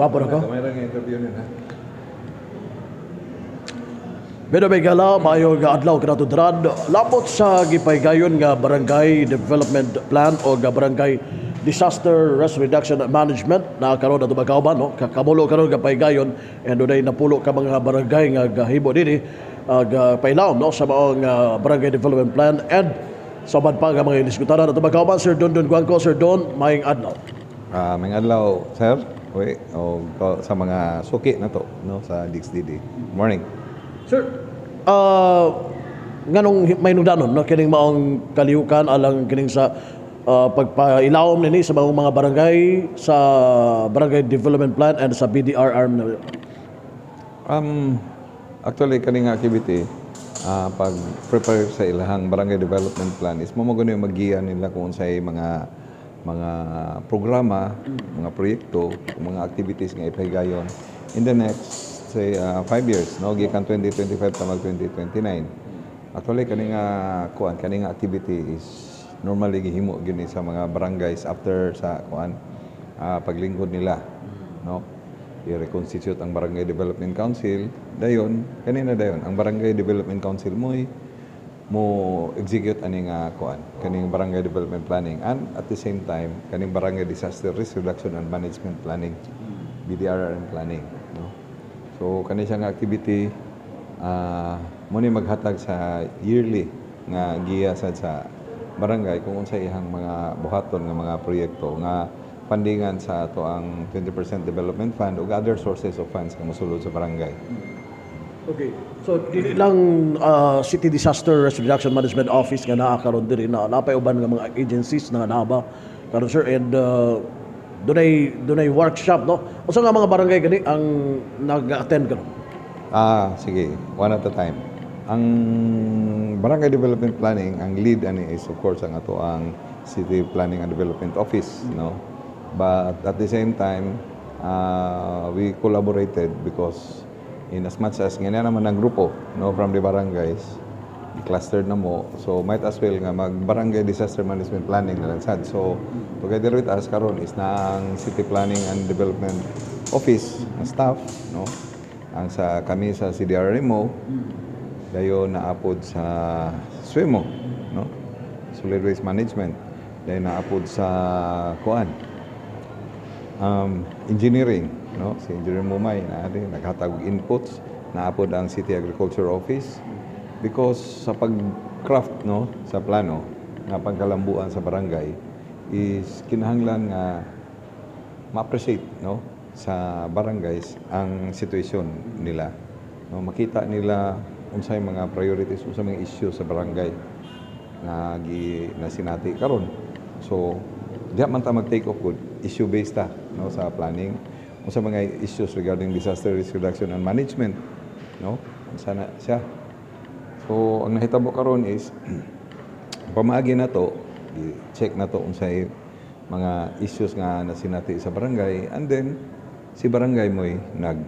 Gwapo na ko. Kamay ra nga interview nila. Beno Megala, maayong adlaw kanatudran. Labot sa gipaygayon nga Barangay Development Plan o nga Barangay Disaster Risk Reduction Management na karon ato magkauban, no? Kakamulo karon nga paygayon and dunay napulo ka mga barangay nga gahimo dinhi pailawom, no, sa maong Barangay Development Plan and sa uban pa nga mga diskutaran ato magkauban Sir Don Don Guangco. Sir Don, maayong adlaw. Maayong adlaw, sir. Uy, o sa mga suki na to, no, sa DXDD. Morning. Sir, nganong may nungdanon, no, kining maong kalihukan alang kining sa pagpailawom nini sa mga barangay sa Barangay Development Plan and sa BDRR? Actually, kaning activity, pag prepare sa ilahang Barangay Development Plan is mo mo yung magiya nila kung unsay mga programa, mga proyekto, mga activities nga ipahigayon in the next, say, 5 years, no, gikan 2025 ta mag 2029. Actually, kani nga kuan, kani nga activity is normally gihimo gini sa mga barangays after sa kuan, paglingkod nila, no, i-reconstitute ang Barangay Development Council. Dayon kanina, dayon ang Barangay Development Council mo'y mo execute ani nga kuan, kaning Barangay Development Planning and at the same time kaning Barangay Disaster Risk Reduction and Management Planning, BDRRM planning, no. So kani siya nga activity, mo ni maghatag sa yearly nga giya sa barangay kung unsa ihang mga buhaton nga mga proyekto nga fundingan sa ato ang 20% development fund ug other sources of funds nga mosulod sa barangay. Okay. So dili lang City Disaster Risk Reduction Management Office nga naa karon diri na napay uban nga mga agencies na naa ba karon, sir, and dunay workshop, no? Unsa nga mga barangay gani ang nag-attend karon? Ah, sige, one at a time. Ang Barangay Development Planning, ang lead ani is of course ang ato ang City Planning and Development Office, no? But at the same time, we collaborated because in as much as nga naman ang grupo, no, from the barangays, clustered na mo, so might as well nga mag Barangay Disaster Management Planning na lang sad. So together with us karon is na ang City Planning and Development Office ang staff, no, ang sa kami sa CDRMO, dayon naapod sa SWEMO, no, Solid Waste Management, dayon naapod sa kuan, engineering, no, si Engineer Mumay na adi naghatag og inputs, naapod ang City Agriculture Office because sa pag-craft, no, sa plano nga pagkalambuan sa barangay is kinahanglan nga ma-appreciate, no, sa barangays ang sitwasyon nila, no, makita nila unsay mga priorities, unsay mga issues sa barangay nga gi nasinati karon. So diha man ta mag-take off good, issue based ta, no, sa planning, unsa mga issues regarding disaster risk reduction and management, no, unsa na siya. So ang nahitabo karon is pamaagi na to, i-check na to unsay mga issues nga nasinati sa barangay and then si barangay mo'y nag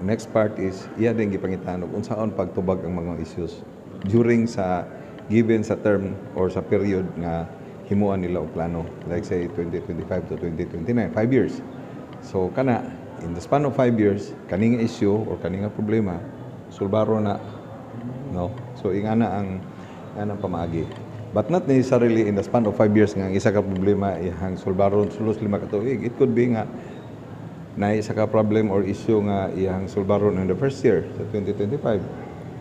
next part is iya din gipangitan og unsaon pagtubag ang mga issues during sa given sa term or sa period nga himuan nila og plano, like say 2025 to 2029, 5 years. So kana in the span of 5 years, kaning issue or kaning problema sulbaro na, no. So ingana ang pamaagi, but not necessarily in the span of 5 years nga ang isa ka problema ihang sulbaron sulos 5 ka tuig. It could be nga na isa ka problem or issue nga iyang sulbaron in the first year sa 2025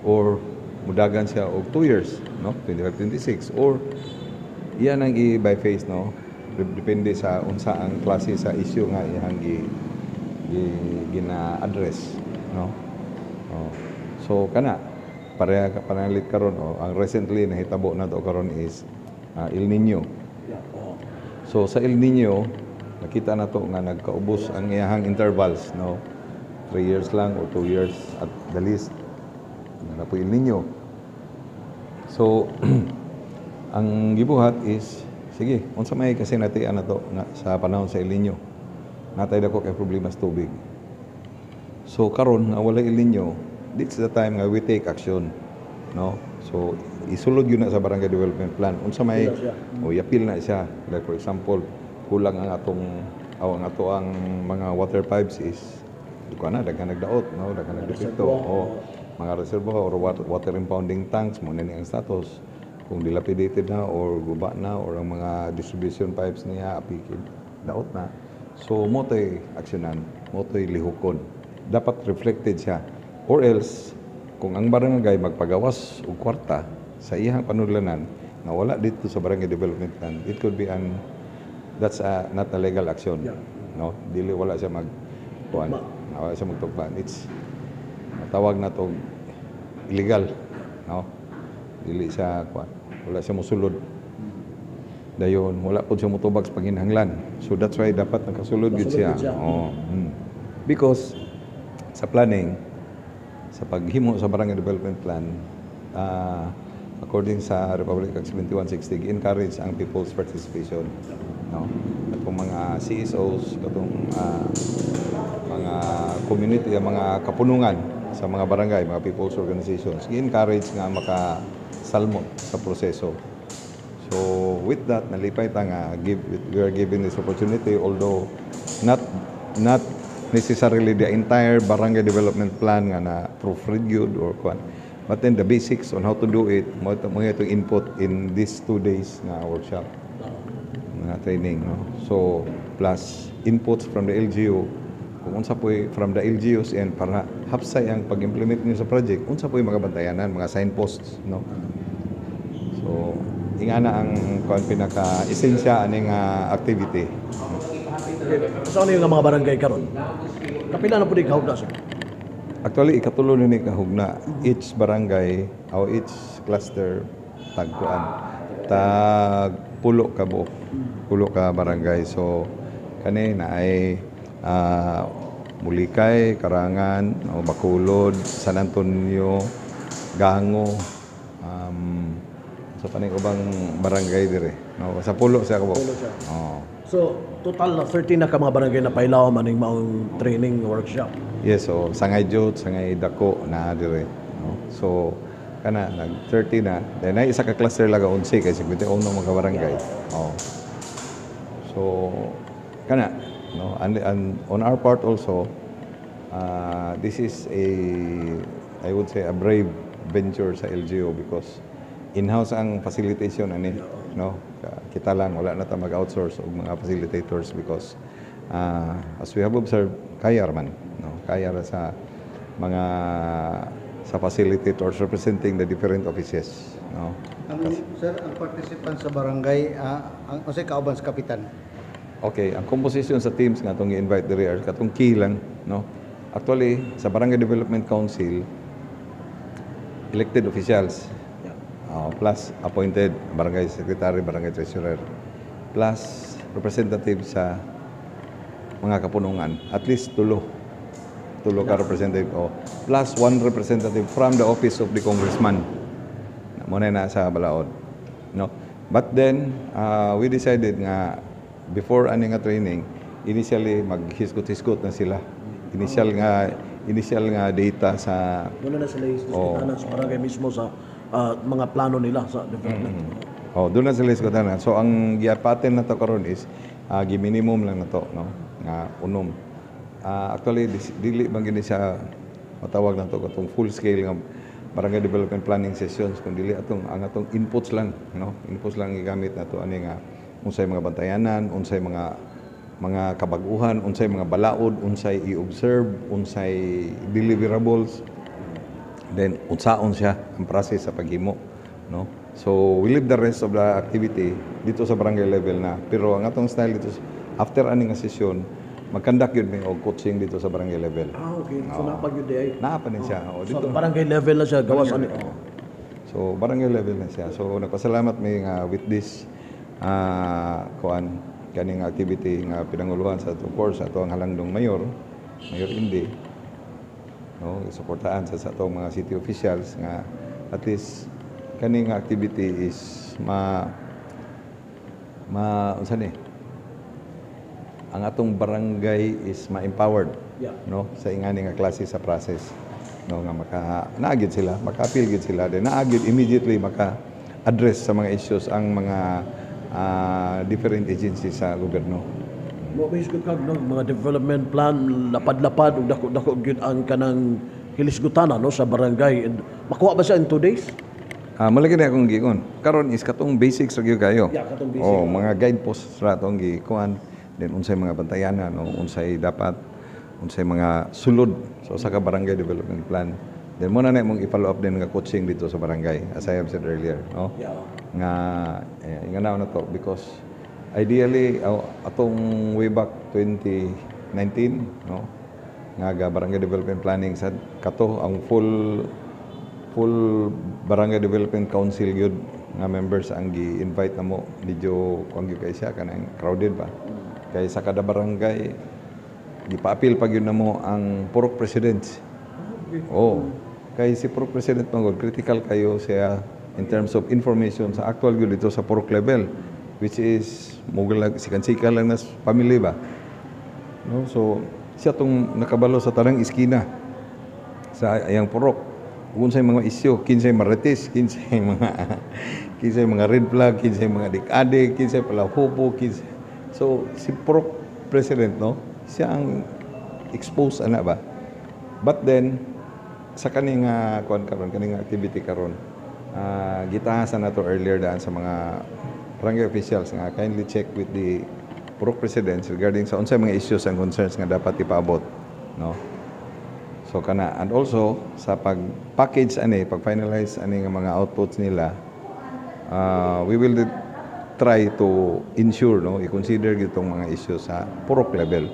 or mudagan siya og 2 years, no, 25 26, or iyan ang i by phase, no, depende sa unsa ang klase sa issue nga iyang gi gina-address, no. Oh. So kana pareha ka panalit karon, oh, ang recently nahitabo na to karon is El Nino. So sa El Nino, nakita na to nga nagkaubos ang iyahang intervals, no. 3 years lang or 2 years at the least na po El Nino. So ang gibuhat is sige, unsa may kasi natian na to nga sa panahon sa El Nino. Natay dako kay problema sa tubig. So karon nga wala El Nino, this is the time nga we take action, no? So isulod yun na sa Barangay Development Plan. Unsa may Apil na siya. O yapil na siya. Like for example, kulang ang atong Aw, ang ato ang mga water pipes is kuan na, daghan nagdaot, no, daghan nagdepekto o mga reservoir or water impounding tanks mo ni ang status kung dilapidated na or guba na or ang mga distribution pipes niya apikid, daot na. So mo to'y aksyonan, mo to'y lihukon. Dapat reflected siya or else kung ang barangay magpagawas og kwarta sa iyang panudlanan nga wala dito sa barangay development plan, it could be an that's a, not a legal action, no? Dili, wala siya mag kuan, wala siya magtugma. It's matawag na to illegal, no? Dili siya kuan, wala siya musulod dayon, wala pod siya mutubag sa panginhanglan. So that's why dapat nakasulod gid siya. Nakasulod gid siya. Oh. Because sa planning, sa paghimo sa barangay development plan, according sa Republic Act 7160, encourage ang people's participation, no? Atong mga CSOs, katong mga community, ang mga kapunungan sa mga barangay, mga people's organizations, gi-encourage nga makasalmot sa proseso. So with that, nalipay ta nga we are given this opportunity, although not necessarily the entire barangay development plan nga na proofread gyud or kuan. But then the basics on how to do it, mo itong input in these 2 days nga workshop nga training, no? So plus inputs from the LGU kung unsa po'y from the LGUs and para hapsay ang pag-implement niyo sa project, unsa po'y mga bantayanan, mga signposts, no? So ingana ang kuan, pinaka esensya ani nga activity. Okay. So ano yung mga barangay karon? Kapila na po di kahugna, sir? Actually, ikatulo ni kahugna. Each barangay o each cluster tagkuan, tag 10 ka buok, 10 ka barangay. So kani na ay Mulikay, Karangan, o Bacolod, San Antonio, Gango, sa paning ubang barangay dire, no? Sa 10 siya ka buok. 10 siya. Oh. So total na 13 na ka mga barangay na pailaw maning maong training workshop. Yes, so Sangay Jot, Sangay Dako na dire, no? So kana nag 30 na. Then ay isa ka cluster lang 11 kay 51 mga barangay. Oh. So kana, no? And on our part also, this is a, I would say, a brave venture sa LGU because in-house ang facilitation ani, no? Kita lang, wala na ta mag-outsource og mga facilitators because as we have observed, kaya man, no? Kaya ra sa mga sa facilitators representing the different offices, no? Ang, sir, ang participant sa barangay, ang unsay kauban sa kapitan? Okay, ang composition sa teams nga atong i-invite diri are katong key lang, no? Actually, sa Barangay Development Council, elected officials, plus appointed barangay secretary, barangay treasurer, plus representative sa mga kapunungan, at least tulo. Tulo ka representative, oh, plus one representative from the office of the congressman. Mo na sa balaod. No? But then, we decided nga before ani nga training, initially maghisgot-hisgot na sila. Initial nga data sa Muna na sila isdiskutanan sa barangay mismo sa mga plano nila sa development. Oh, doon na sila hisgotanan. So ang giapaten na to karon is gi-minimum lang na to, no? Nga 6. Actually dili man gini siya matawag na to katong full scale nga barangay development planning sessions kun dili atong ang atong inputs lang, no? Inputs lang gigamit nato ani nga unsay mga bantayanan, unsay mga kabag-uhan, unsay mga balaod, unsay i-observe, unsay deliverables, then unsaon siya ang process sa paghimo, no? So we leave the rest of the activity dito sa barangay level na, pero ang atong style dito, after ani nga session, mag-conduct yun mi og coaching dito sa barangay level. Ah, okay. So napag yun di ay. Naa pa din siya, oh, So dito. Barangay level na siya gawas ani. Oo. So barangay level na siya. So nagpasalamat mi nga with this kuan kaning activity nga pinanguluhan sa of course ato ang halangdong mayor, Mayor Indy, no? Suportahan sa atong mga city officials nga at least kaning activity is ma ma unsa ni, ang atong barangay is ma-empowered, no, sa ingani nga klase sa process, no, nga maka naagid sila, maka-appeal gid sila, then naagid immediately maka address sa mga issues ang mga different agencies sa gobyerno. Mo mahisgot kag, no, mga development plan, lapad-lapad ug dako-dako gyud ang kanang hilisgutanan, no, sa barangay, and makuha ba siya in 2 days? Ah, malagi na akong giingon. Karon is katong basics ra gyud kayo. Yeah, katong basic. Oh, mga guideposts ra atong gikuan. Then unsay mga bantayanan, no, unsay dapat, unsay mga sulod sa usa ka barangay development plan. Then mo na na imong i-follow up din nga coaching dito sa barangay, as I have said earlier, no? Yeah. Nga eh, nga na to because ideally atong way back 2019, no, nga ga barangay development planning sa kato ang full full barangay development council gyud nga members ang gi-invite namo. Medyo kuan gyud kay siya, kanang crowded ba, kay sa kada barangay gipaapil pa gyud namo ang purok presidents. Oh, kay si purok president man gud, critical kayo siya in terms of information sa actual gyud dito sa purok level, which is mugalag sikan-sikan lang nas family ba, no? So siya tong nakabalo sa tanang iskina sa ayang purok, kung unsay mga isyu, kinsay marites, kinsay mga red flag, kinsay mga dik-adik, kinsay palahubo, kinsay. So si purok president, no, siya ang expose ana ba. But then sa kaning kuan karon, kaning activity karon, gitahasan nato earlier daan sa mga barangay officials nga kindly check with the purok presidents regarding sa unsay mga issues and concerns nga dapat ipaabot, no? So kana, and also sa pag package ani, pag finalize ani nga mga outputs nila, we will try to ensure, no, i-consider gitong mga issues sa purok level.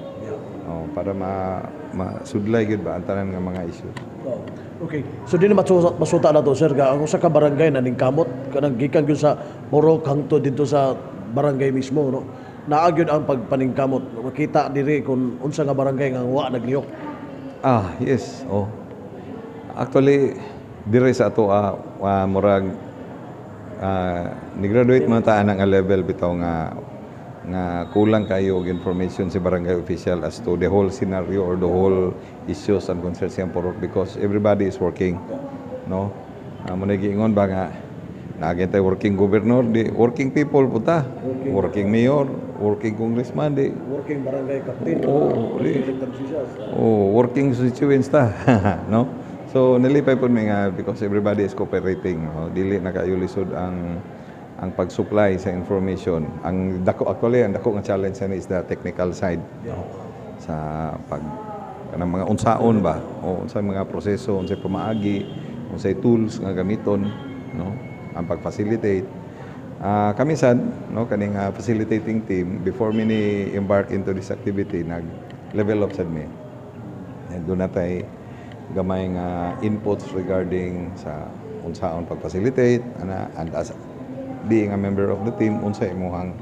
Oh, para ma masudlay gyud ba ang tanan nga mga issues. Oh. Okay. So di na masuta na to, sir, ga ang usa ka barangay na ningkamot kanang gikan gyud sa purok hangtod didto sa barangay mismo, no. Naa gyud ang pagpaningkamot. Makita diri kung unsa nga barangay nga wa naglihok. Ah, yes. Oh. Actually, dire sa ato murag ni-graduate man ta ana nga level bitaw nga nga kulang kayo og information si barangay official as to the whole scenario or the whole issues and concerns siyang purok because everybody is working, no? Mo na giingon ba nga naagin tay working governor, di working people po ta, working mayor, working congressman, di Working barangay captain. Oo, working di. Elected officials. Oh, working constituents ta, no? So nilipay pud mi nga because everybody is cooperating, no? Dili na kayo lisod ang pag-supply sa information. Ang dako actually, ang dako nga challenge ani is the technical side, no? Sa pag kanang mga unsaon ba o unsay mga proseso, unsay pamaagi, unsay tools nga gamiton, no? Ang pag-facilitate. Ah, kami sad, no, kaning facilitating team, before mi ni embark into this activity, nag level up sad mi. And doon na tay gamay nga inputs regarding sa unsaon pag-facilitate ana, and as being a member of the team, unsa imong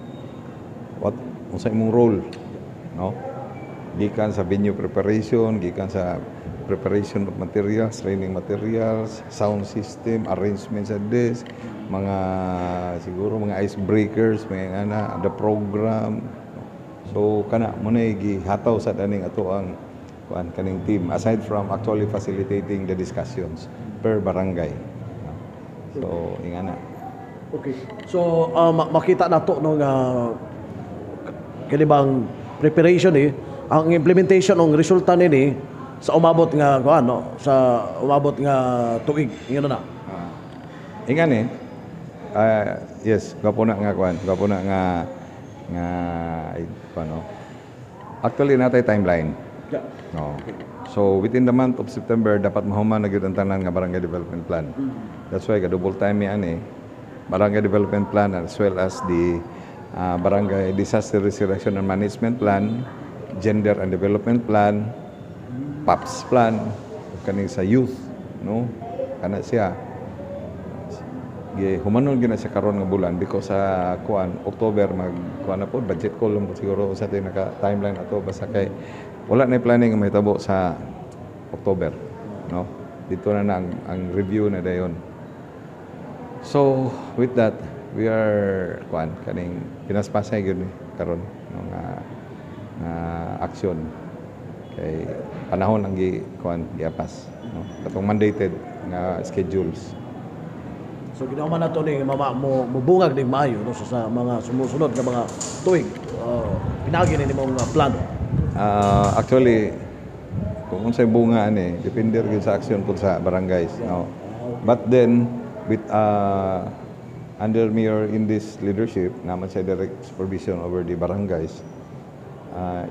what unsa imong role, no, gikan sa venue preparation, gikan sa preparation of materials, training materials, sound system, arrangements sa desk, mga siguro mga icebreakers, mga ana, the program. So kana mo na gihataw sa daning ato ang kuan kaning team aside from actually facilitating the discussions per barangay, no? So ingana. Okay. So makita nato, no, nga kini bang preparation eh ang implementation ng resulta nini sa umabot nga kuan, no, sa umabot nga tuig ngano na. Ah. Ingan eh. Ah, yes, gwapo na nga kuan, gwapo na nga nga ay, kuan, no. Actually natay timeline. No. So within the month of September dapat mahuman na gyud ang tanan nga barangay development plan. That's why ga-double time mi ani barangay development plan as well as the barangay disaster risk reduction and management plan, gender and development plan, PAPS plan, ug kaning sa youth, no? Kana siya. Gi humanon gyud na siya karon nga bulan because sa kuan October mag kuan na po, budget call lang po siguro sa atin naka timeline ato, basta kay wala na planning nga mahitabo sa October, no? Dito na na ang review na dayon. So with that, we are kuan kaning pinaspasay gyud ni karon, no, nga nga aksyon kay panahon ang gi kuan giapas, no, katong mandated nga schedules. So ginawa na to ni mama mo mubungag ning maayo, no, sa mga sumusunod nga mga tuig pinagi ni nimong plano. Actually, kung unsay bunga ani, depende gyud sa aksyon pud sa barangays, no? But then with under Mayor in this leadership naman sa direct supervision over the barangays,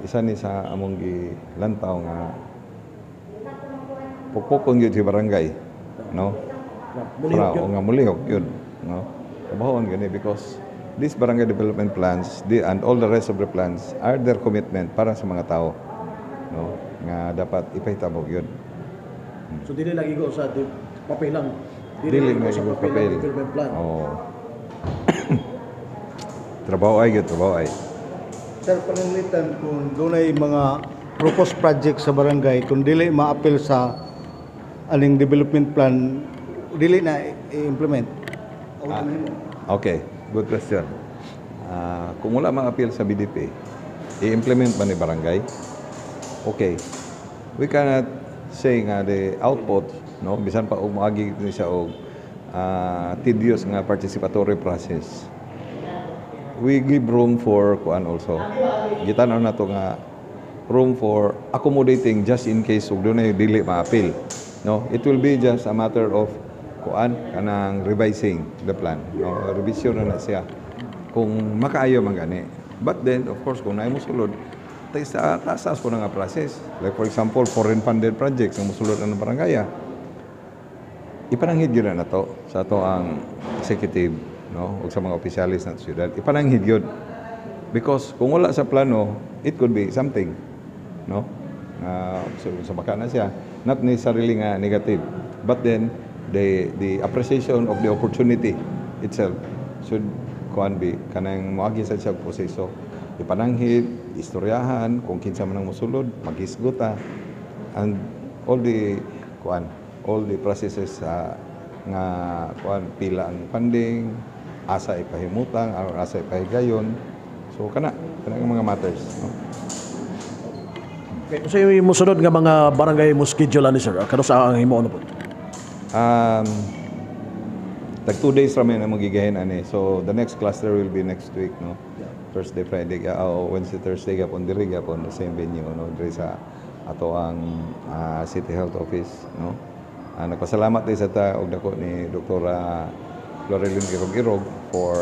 isa ni sa among gilantaw nga pukpukon gyud si barangay, no? Mulihok Para, yun. O nga mulihok yun, no? Trabahoon gani because these barangay development plans and all the rest of the plans are their commitment para sa mga tao, no? Nga dapat ipahitabo yun. So dili lagi ko sa papel lang. Dili lang na sa igo papel, papel. Ang development plan. Oo. Trabaho ay gyud, trabaho ay. Sir, pananglitan kung dunay mga proposed project sa barangay, kung dili ma-appeal sa aning development plan, dili na i-implement? Ah, okay, good question. Kung wala ma-appeal sa BDP, i-implement ba ni barangay? Okay. We cannot say nga the output, no, bisan pa og moagi ni siya og tedious nga participatory process. We give room for kuan also. Gitan-aw na to nga room for accommodating just in case ug dunay dili ma-appeal. No, it will be just a matter of kuan, kanang revising the plan. No, revision na na siya. Kung makaayo man gani. But then, of course, kung naay mosulod, taas taas po na nga process. Like for example, foreign funded projects ang mosulod na ng barangay. Ipananghid yun na to sa ato ang executive, no, ug sa mga opisyalis ng syudad. Ipananghid yun. Because kung wala sa plano, it could be something, no? So, sa baka na siya, not necessarily nga negative. But then, the appreciation of the opportunity itself should kuan be kanang moagi sa siya proseso. Ipananghid, istoryahan, kung kinsa man ang mosulod, maghisgot ta. And all the kuan, all the processes sa nga kuan, pila ang funding, asa ipahimutang, or asa ipahigayon. So kana ang mga matters, no? Okay, so yung mosunod nga mga barangay mo schedule ani, sir, kano sa ang himo ano po? Tag 2 days rami na magigahin ani. So the next cluster will be next week, no? Thursday, Friday, o Wednesday, Thursday gapon diri gapon the same venue, no? Diri sa ato ang City Health Office, no? Nagpasalamat din sa ta og dako ni Dr. Lorelin Irog-Irog for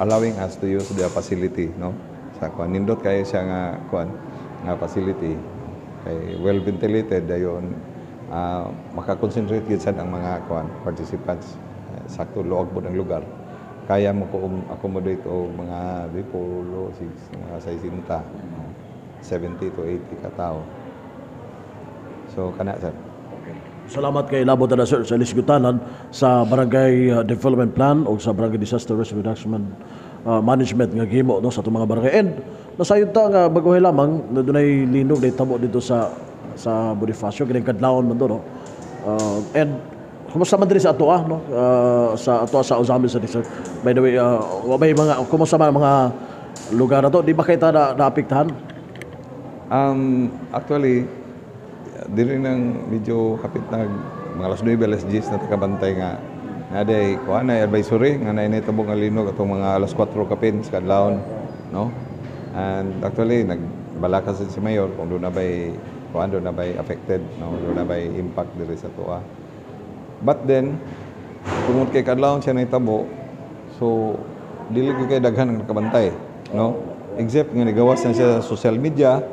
allowing us to use the facility, no? Sa kuan, nindot kayo siya nga kuan nga facility kay well ventilated, dayon makakonsentrate gyud sad ang mga kuan participants. Sakto luag pod ang lugar, kaya mo ko accommodate og mga bipolo, 6, mga 60, no? 70 to 80 ka tao. So kana, sir. Salamat kay labot na, sir, sa lisgutanan sa Barangay Development Plan o sa Barangay Disaster Risk Reduction Management nga gihimo, no, sa atong mga barangay. And nasayod ta nga baguhay lamang na dunay linog na tabo dito sa Bonifacio kining kadlawon man do, no. And kumusta man diri sa atoa, no? Sa atoa sa Ozamiz sa sir. By the way, wa may mga kumusta man ang mga lugar na to? Di ba kay ta na naapektahan? Actually, diri nang medyo kapit nag mga alas 9, alas 10 na takabantay nga na day kuan na advisory nga na tabo nga linog atong mga alas 4 kapin sa kadlawon, no? And actually nagbalaka sa si mayor kung doon na bay kuan, doon na bay affected, no, doon na bay impact diri sa tuwa. But then tungod kay kadlawon siya nahitabo, so dili gyud kay daghan ang nakabantay, no, except nga nigawas na siya sa social media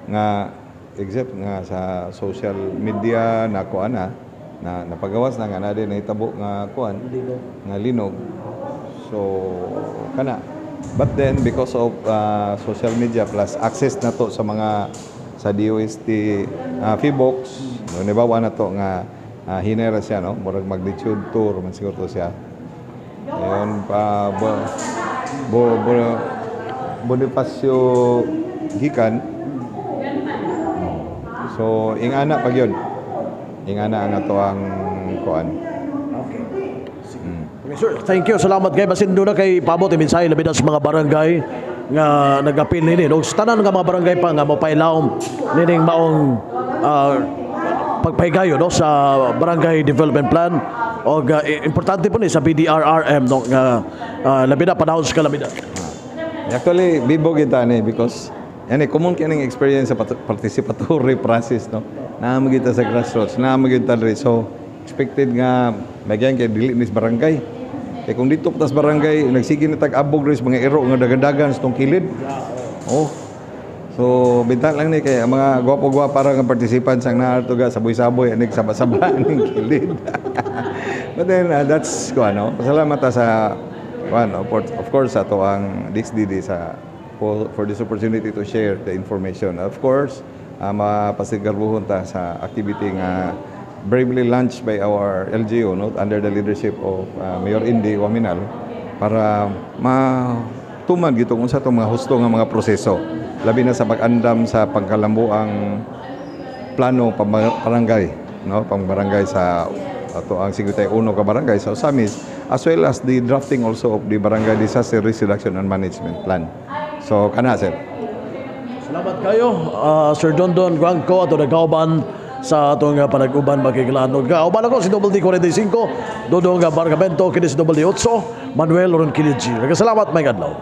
nga except nga sa social media na kuan na na napagawas na nga na din nahitabo nga kuan Linog. Nga linog. So kana, but then because of social media plus access na to sa mga sa DOST PHIVOLCS, no, nibawa na to nga hinera siya, no, murag magnitude 2 man siguro to siya. Ayun pa bo Bonifacio gikan. So ingana pag yun. Ingana ang ato ang kuan. Okay. Okay, sir. Thank you. Salamat kay basin doon na kay pabot mensahe labi na sa mga barangay nga nagapil nini. No, sa tanan nga mga barangay pa nga mopailawom nining maong pagpahigayon, no, sa Barangay Development Plan og importante po ni sa BDRRM, no, nga labi na panahon sa kalamidad. Actually, bibo kita ni because yani common kining experience sa participatory process, no. Naa kita sa grassroots, naa kita diri. So expected nga nagyan kay dili ni sa barangay. Kay kung dito pa tas barangay, nagsige na tag-abog rin sa mga iro nga dagandagan sa tong kilid. Oh. So bintang lang ni kay ang mga gwapo-gwapa ra nga participants ang naa ga saboy-saboy anig saba-saba ning kilid. But then that's ko ano, pasalamat ta sa ano, of course ato ang DXDD sa for this opportunity to share the information. Of course, mapasigarbuhon ta sa activity nga bravely launched by our LGU, no, under the leadership of Mayor Indy Oaminal para matuman gito kung sa itong mga husto nga mga proseso, labi na sa pag-andam sa pangkalambuang plano pambarangay, no, pangbarangay sa ato ang 51 ka barangay sa Ozamiz, as well as the drafting also of the Barangay Disaster Risk Reduction and Management Plan. So kana, sir. Salamat kayo, Sir Dondon Guangco, ato nagkauban sa atong panag-uban, makiglaan. Ug kauban ako si Double D 45, Dodong Bargamento, kini si Double D 8, Manuel Ronquillo G. Salamat, may adlaw.